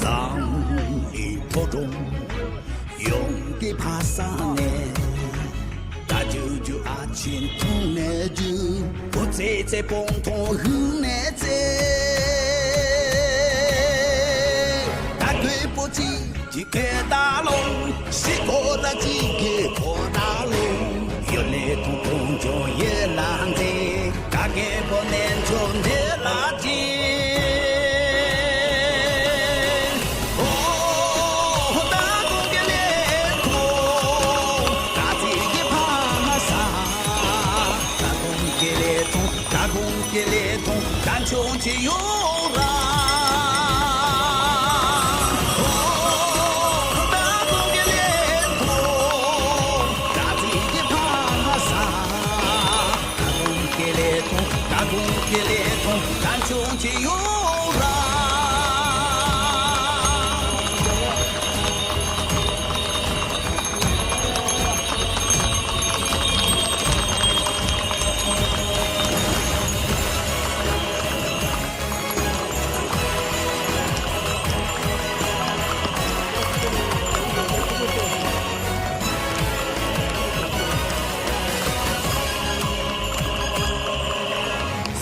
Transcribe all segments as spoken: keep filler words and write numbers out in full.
ཏང་ཨེ་ཕོ་བྲང་ཡོངས་ཀྱི་ཕ་ས་ནས། ད་ཇུ་ཇུ་ཨ་ཆེན་འཐུང་ནས་ཇུ། བུ་ཙེ་ཙེ་སྤང་ཐང་ཧུན་ནས་ཙེ། ད་དགོས་པོ་ཅི་ཅི་ཁེ་ད་ལོང་། ཤི་ཁོ་ད་ཅི་ཁེ་ཁོ་ད་ལོང་། ཡོ་ལེ་ཐུང་ཐུང་ཇོ་ཡེ་ལ་འཛེ། ཀ་ཀེ་པོ་ནན་ཆོ་འདེ་ལ་ཅི། ཨོ། ད་ཀུང་ཀེ་ལེ་ཐུང་། ད་ཙི་ཀེ་ཕ་མ་ས། ད་ཀུང་ཀེ་ལེ་ཐུང་། ད་ཀུང་ཀེ་ལེ་ཐུང་། ད་ཆུང་ཆེ་ཡོང་ར། ཨོ། ད་ཀུང་ཀེ་ལེ་ཐུང་། ད་ཙི་ཀེ་ཕ་མ་ས། ད་ཀུང་ཀེ་ལེ་ཐུང་། ད་ཀུང་ཀེ་ལེ་ཐུང་། ད་ཆུང་ཆེ་ཡོང་ར།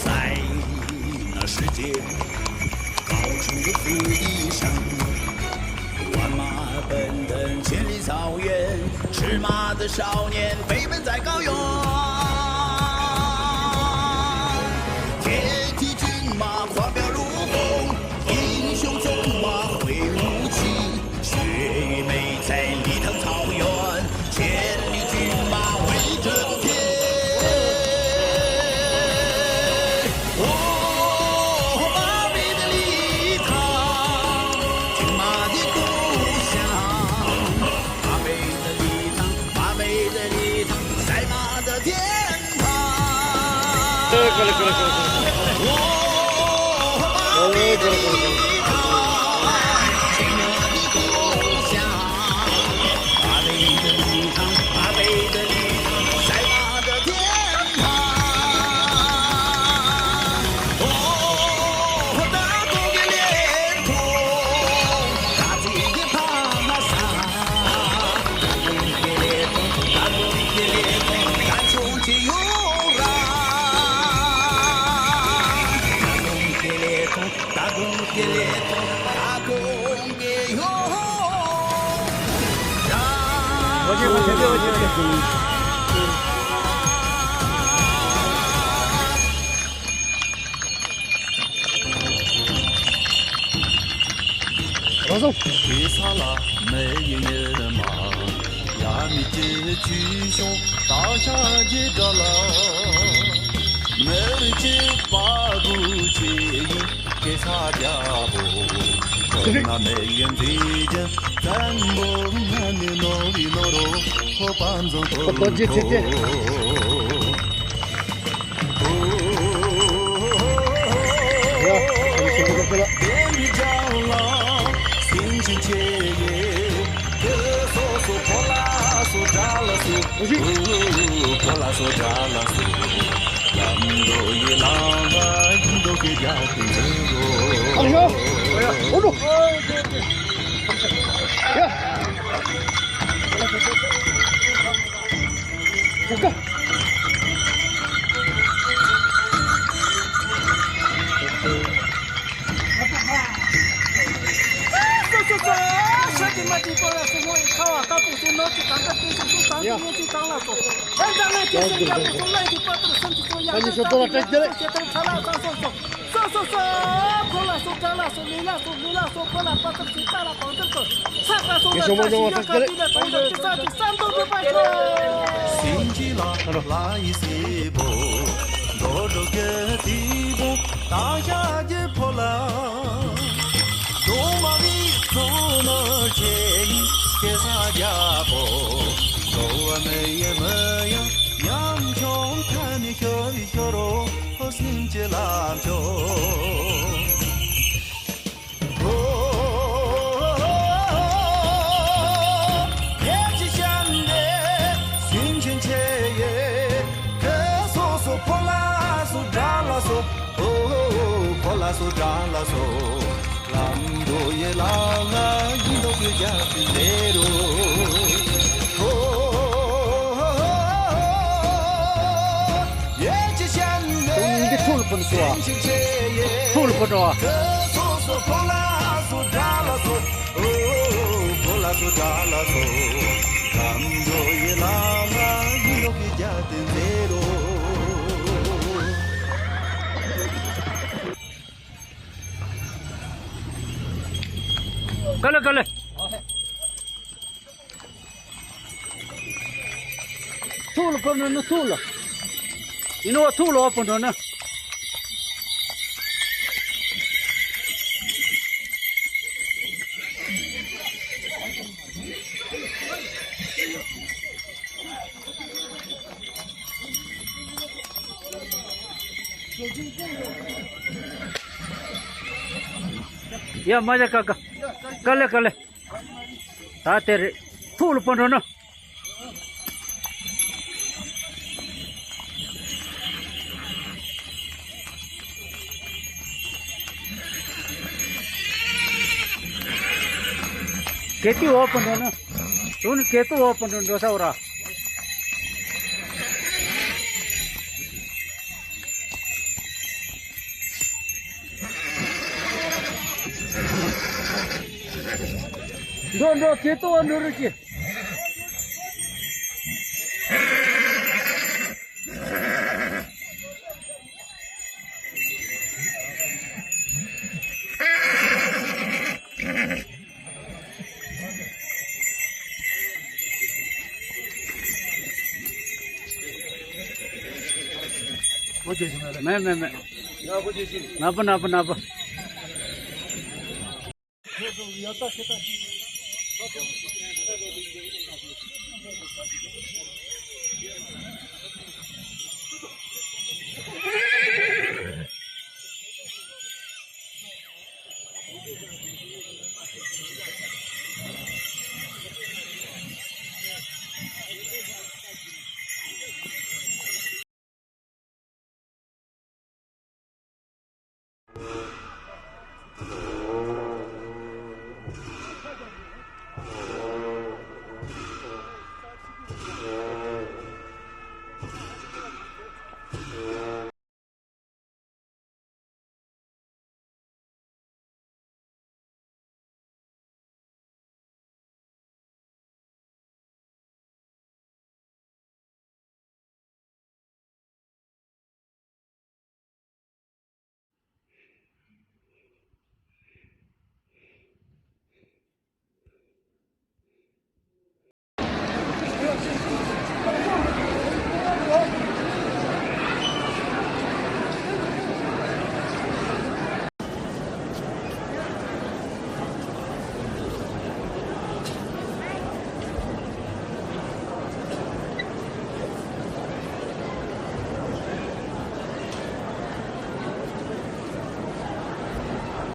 在那世界，高处不一样。 万马奔腾千里草原，赤马的少年飞奔在高原。铁蹄骏马狂飙如风，英雄纵马挥舞起，血与泪在历腾草原，千里骏马威震天。 哦，八百的礼堂，骏马的故乡。八百的礼堂，八百的礼堂，赛马的天堂。哦，八百的礼堂，骏马的故乡。八百的礼堂，八百的礼堂，赛马的天 རང་སོང་། གེ་སར་ལ་མི་ཡི་ཉི་མ། ཡ་མི་ཅི་ཆུ་ཤོང་། ད་ཤ་རྒྱུ་དགྲ་ལ། མི་ཅི་པ་གུ་ཆེ་ཡིན། གེ་སར་རྒྱལ་པོ། ཁོ་ན་མི་ཡི་མཛེས་རྒྱུ། བཙན་པོ་ཉན་ནི་ནོར་བི་ནོར་རོ། ཁོ་པ་འཛོམས་སྟོན་ཁོ། སོ་སོ་སོ། ཕོ་ལ་སོ་དགྲ་ལ་སོ་ལུས་ལ་སོ་ལུས་ལ་སོ། ཕོ་ལ་པ་ཏར་ཞིག་ཏ་ལ་གང་ཟེར་དུ་ས་ཀ་སོ་ལ་ཏ་ཞིག་ཡོ་ཀ་ཏི་ལ་དོན་དུ་ཅི་ས་ཅི་ས་འདུག་དགོས་པ་ཤོད། སེང་གེ་ལ་ལ་ཡི་སེ་བོ། རྡོ་རོ་གེ་ཏི་བོ། ད་ཤ་གི་ཕོ་ལ། རྡོ་མ་བི་ཚོ་ནོར་ཆེ་ཡིན། གེ་ས་རྒྱལ་པོ། རྡོ་བ་མེ་ཡེ་མེ་ཡང་། ཉམ་ཆུང་ཐ་ནི་ཤོ་བི་ཤོ་རོ། སེམས་ཀྱི་ལམ་ཆོག་འདི་ཐུག་ལ་ཕུན་སུ་བ། ཐུག་ལ་ཕུ་འགྲོ་བ། ག་ལེ་ག་ལེ། ཐུག་ལ་ཕུ་འགྲོ་ནི་ཐུག་ལ། ཡིན་ནོ་ཐུག་ལ་བ་ཕུ་འགྲོ་ནི། ཡ་མ་ཡ་ཀ་ཀ། ཀ་ལེ་ཀ་ལེ། ད་དེ་རེད། ཐུག་ལ་ཕུ་འགྲོ་ནི། གེ་ཏི་འོག་པོ་འགྲོ་ན། དུ་ནི་གེ་ཏི་འོག་པོ་འགྲོ་འགྲོ་ས་འོ་ར། འགྲོ་འགྲོ་གེ་ཏི་འོག་འགྲོ་རུ་ཅི། མེད་མེད་མེད། ནག་པོ་ནག་པོ་ནག་པོ།